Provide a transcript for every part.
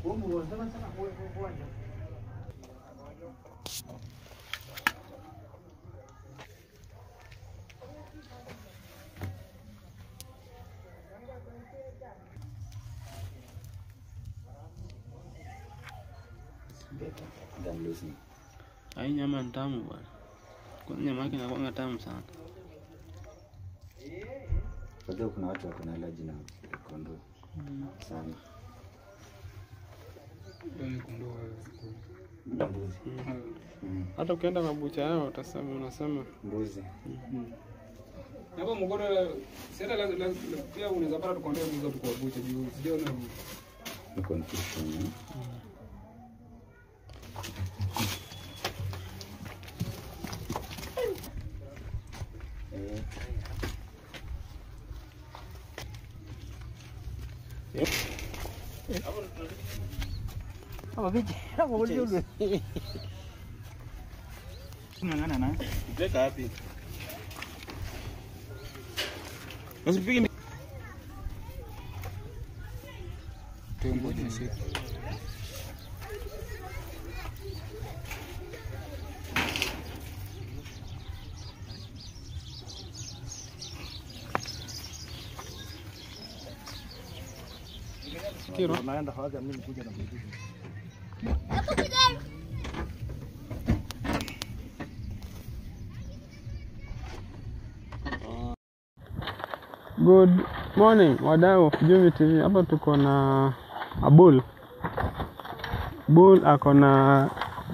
Hii nyama ni tamu bwana. Kwa nyama yake inakuwa tamu sana. Unajua kuna watu wako na allergy na kondoo. Sana. Kondoo. Mbuzi. Hata ukienda kwa bucha yao utasema unasema mbuzi. Hapo mkono sasa la pia unaweza pata kondoo mbuzi kwa bucha juu sijaona ni confusion. Good morning wadau of Juvi TV. Hapa tuko na a bull. Bull ako na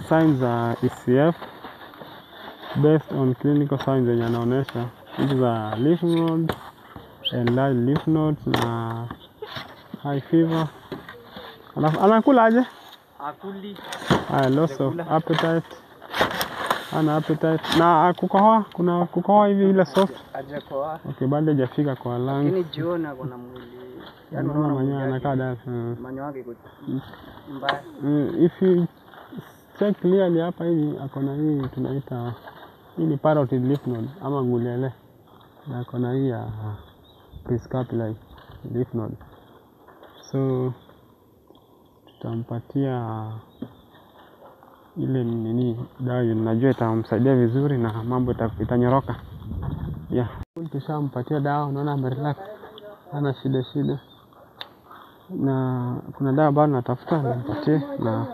signs za ECF based on clinical signs zenye anaonyesha hizi za lymph nodes, enlarged lymph nodes na high fever. Alafu anakula aje? Akuli. Loss of appetite. Ana appetite. Na kukohoa, kuna kukohoa hivi ile soft. Hajakohoa. Okay, bado hajafika kwa lungs. Lakini jioni kuna mwili. Yaani unaona manyoya anakaa dada. Manyoya yake iko mbaya. If you check clearly hapa hivi akona hii tunaita hii ni parotid lymph node ama ngulele. Na akona hii ya prescapular lymph node. So tutampatia ile nini dawa najua itamsaidia vizuri na mambo itanyoroka. Yeah. Tushampatia dawa, unaona amerelax. Hana shida shida. Na kuna dawa bado natafuta nimpatie na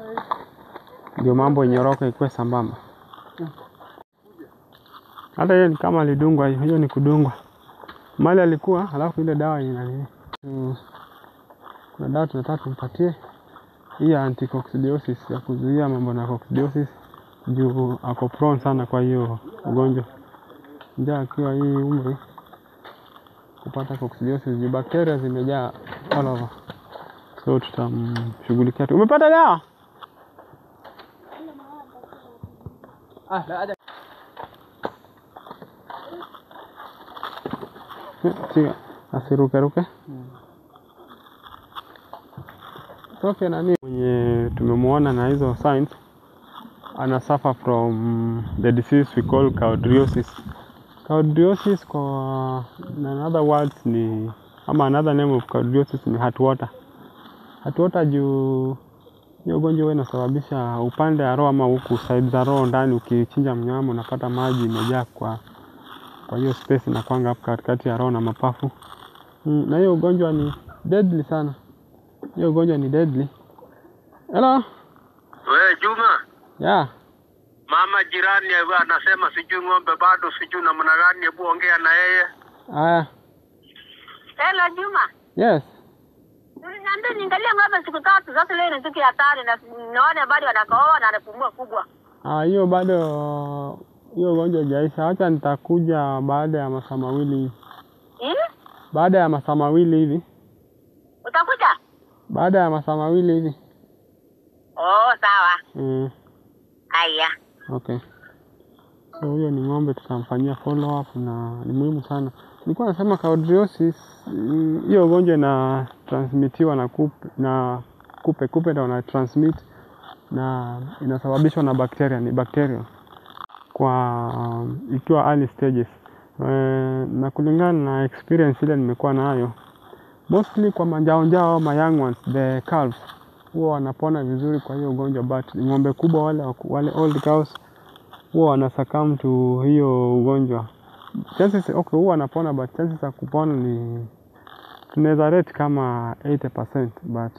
ndio mambo inyoroka ikuwe sambamba. Hata yeye ni kama alidungwa, hiyo ni kudungwa. Mali alikuwa alafu ile dawa ina nini. Kuna dawa tunataka tumpatie hii ya anticoccidiosis ya kuzuia mambo na coccidiosis juu ako prone sana kwa hiyo ugonjwa. Njaa akiwa hii umri kupata coccidiosis juu bakteria zimejaa all over. So tutamshughulikia. Umepata dawa? La Siga, asiruke ruke. Okay, nani mwenye tumemuona na hizo signs ana suffer from the disease we call cowdriosis. Cowdriosis kwa in other words ni ama another name of cowdriosis ni heart water. Heart water juu hiyo ugonjwa huwa inasababisha upande wa roho ama huku side za roho ndani, ukichinja mnyama unapata maji imejaa kwa hiyo space na kwanga hapo katikati ya roho na mapafu. Na hiyo ugonjwa ni deadly sana. Hiyo ugonjwa ni deadly. Hello. We Juma. Yeah. Mama jirani anasema sijui ng'ombe bado sijui namna gani, hebu ongea na yeye. Haya. Hello Juma. Yes. Uliniambia niangalie ng'ombe siku tatu, sasa leo ni siku ya tano na naona bado wanakohoa na anapumua kubwa. Hiyo bado hiyo ugonjwa haijaisha. Acha nitakuja baada ya masaa mawili hivi. Baada ya masaa mawili hivi. Utakuja? Baada ya masaa mawili hivi. Oh, sawa. Haya. Okay. So huyo ni ng'ombe tutamfanyia follow up na ni muhimu sana. Nilikuwa nasema cowdriosis hiyo ugonjwa ina transmitiwa na kupe, na kupe ndio wana transmit na inasababishwa na bakteria, ni bakteria kwa ikiwa early stages. Na kulingana na experience ile nimekuwa nayo, mostly kwa manjao njao ma young ones, the calves huwa wanapona vizuri kwa hiyo ugonjwa, but ng'ombe kubwa wale old cows huwa wana succumb to hiyo ugonjwa. Chances, okay, huwa wanapona but chances za kupona ni tunaweza rate kama 80%, but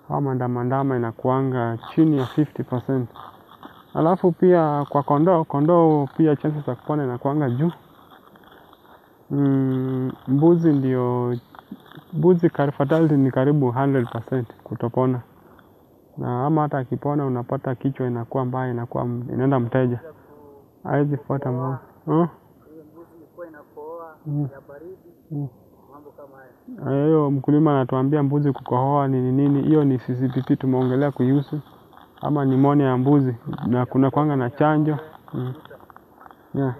hawa mandamandama inakuanga chini ya 50%. Alafu pia kwa kondoo pia chances za kupona inakuanga juu. Mbuzi ndio, mbuzi fatality ni karibu 100% kutopona. Na ama hata akipona unapata kichwa inakuwa mbaya, inakuwa inaenda mteja. Hawezi fuata mbuzi. Hiyo mkulima anatuambia mbuzi kukohoa nini nini, hiyo ni CCPP tumeongelea kuihusu, ama nimonia ya mbuzi, na kuna kwanga na chanjo. Yeah.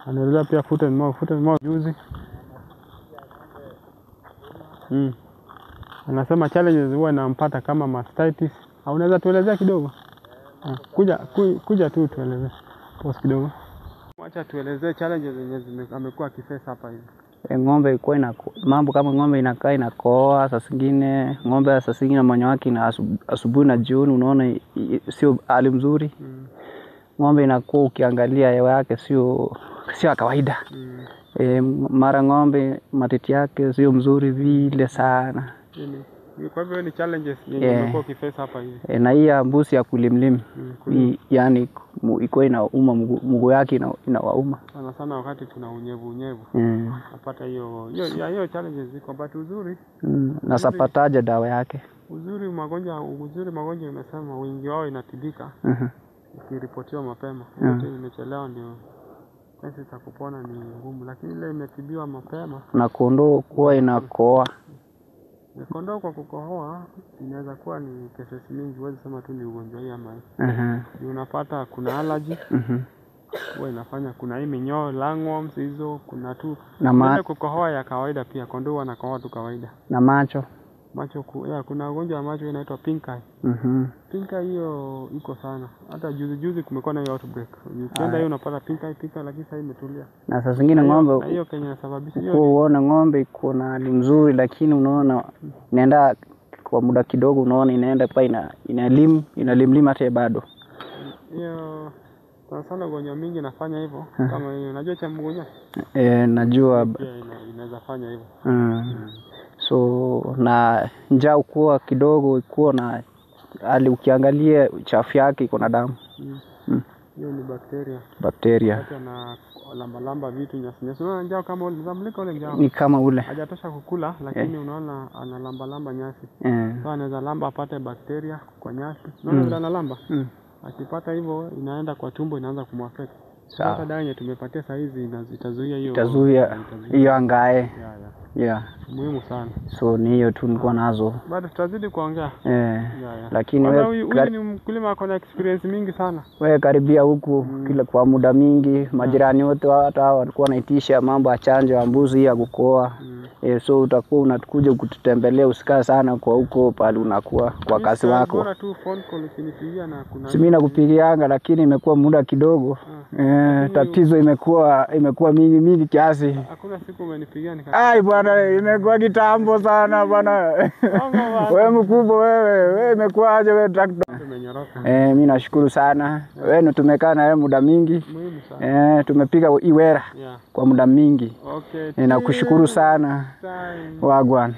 Anaelezea pia foot and mouth juzi. Anasema challenges huwa inampata kama mastitis. Unaweza tuelezea kidogo? Kuja tu tuelezee. Pause kidogo. Acha tuelezee challenges zenye amekuwa akiface hapa hivi. Ng'ombe ilikuwa ina mambo kama ng'ombe inakaa inakohoa, saa zingine ng'ombe saa zingine manyoya yake ina asubuhi na jioni unaona sio hali mzuri. Ng'ombe inakuwa ukiangalia hewa yake sio ya kawaida. Mara ng'ombe matiti yake sio mzuri vile sana. Kwa hivyo ni challenges yenye umekuwa ukiface hapa hivi. Na hii ya mbuzi ya kulimlim. Yani iko inauma mguu yake inawauma. Sana sana wakati kuna unyevu unyevu. Napata hiyo challenges ziko, but uzuri. Na sapataje dawa yake? Uzuri magonjwa umesema wingi wao inatibika. Ikiripotiwa mapema. Yote imechelewa ndio chances za kupona ni ngumu, lakini ile imetibiwa mapema. Na kondoo kuwa inakohoa. Kondoo kwa kukohoa inaweza kuwa ni cases mingi, huwezi sema tu ni ugonjwa hii ama hii. Unapata kuna allergy. Huwa inafanya kuna hii minyoo, lungworms hizo, kuna tu na kukohoa ya kawaida pia, kondoo wanakohoa tu kawaida. Na macho. Macho kuna ugonjwa wa macho inaitwa pink eye. Pink eye hiyo iko sana. Hata juzi kumekuwa na hiyo outbreak. Ukienda hiyo unapata pink eye, lakini sasa imetulia. Na saa zingine ng'ombe hiyo Kenya inasababisha hiyo. Unaona ng'ombe iko na hali nzuri, lakini unaona inaenda kwa muda kidogo, unaona inaenda pa inalimlima hata bado. Hiyo sana sana ugonjwa mingi inafanya hivyo. Kama hiyo unajua cha mgonjwa? Najua inaweza fanya hivyo. So na njaa kuwa kidogo ikuwa na hali, ukiangalia chafu yake iko na damu. Hiyo ni bakteria. Bakteria. Na lamba vitu nyasi nyasi. Unaona njaa kama ule, zamlika ule njaa. Ni kama ule. Hajatosha kukula lakini unaona analamba nyasi. So anaweza lamba apate bakteria kwa nyasi. Unaona vile analamba? Akipata hivyo inaenda kwa tumbo inaanza kumwaffect. Sasa dawa yenye tumepatia saa hizi itazuia hiyo. Itazuia hiyo angae. Yeah. Muhimu sana. So ni hiyo tu nilikuwa nazo. Bado tutazidi kuongea. Lakini wewe huyu ni mkulima ako na experience mingi sana. Wewe karibia huku kila kwa muda mingi, majirani wote hata hao walikuwa wanaitisha mambo ya chanjo ya mbuzi ya kukoa. So utakuwa unatukuja kututembelea, usikaa sana kwa huko pale unakuwa kwa kazi wako. Bora tu phone call ukinipigia na kuna. Si mimi nakupigianga lakini imekuwa muda kidogo. Tatizo imekuwa mingi kiasi. Hakuna siku umenipigia nika. Ai bwana, imekuwa kitambo sana bwana. Wewe mkubwa wewe imekuwa aje wewe tractor? Tumenyoroka. Mimi nashukuru sana. Wewe tumekaa na wewe muda mingi. Muhimu sana. Tumepiga iwera kwa muda mingi. Okay. Nakushukuru sana. Wagwan.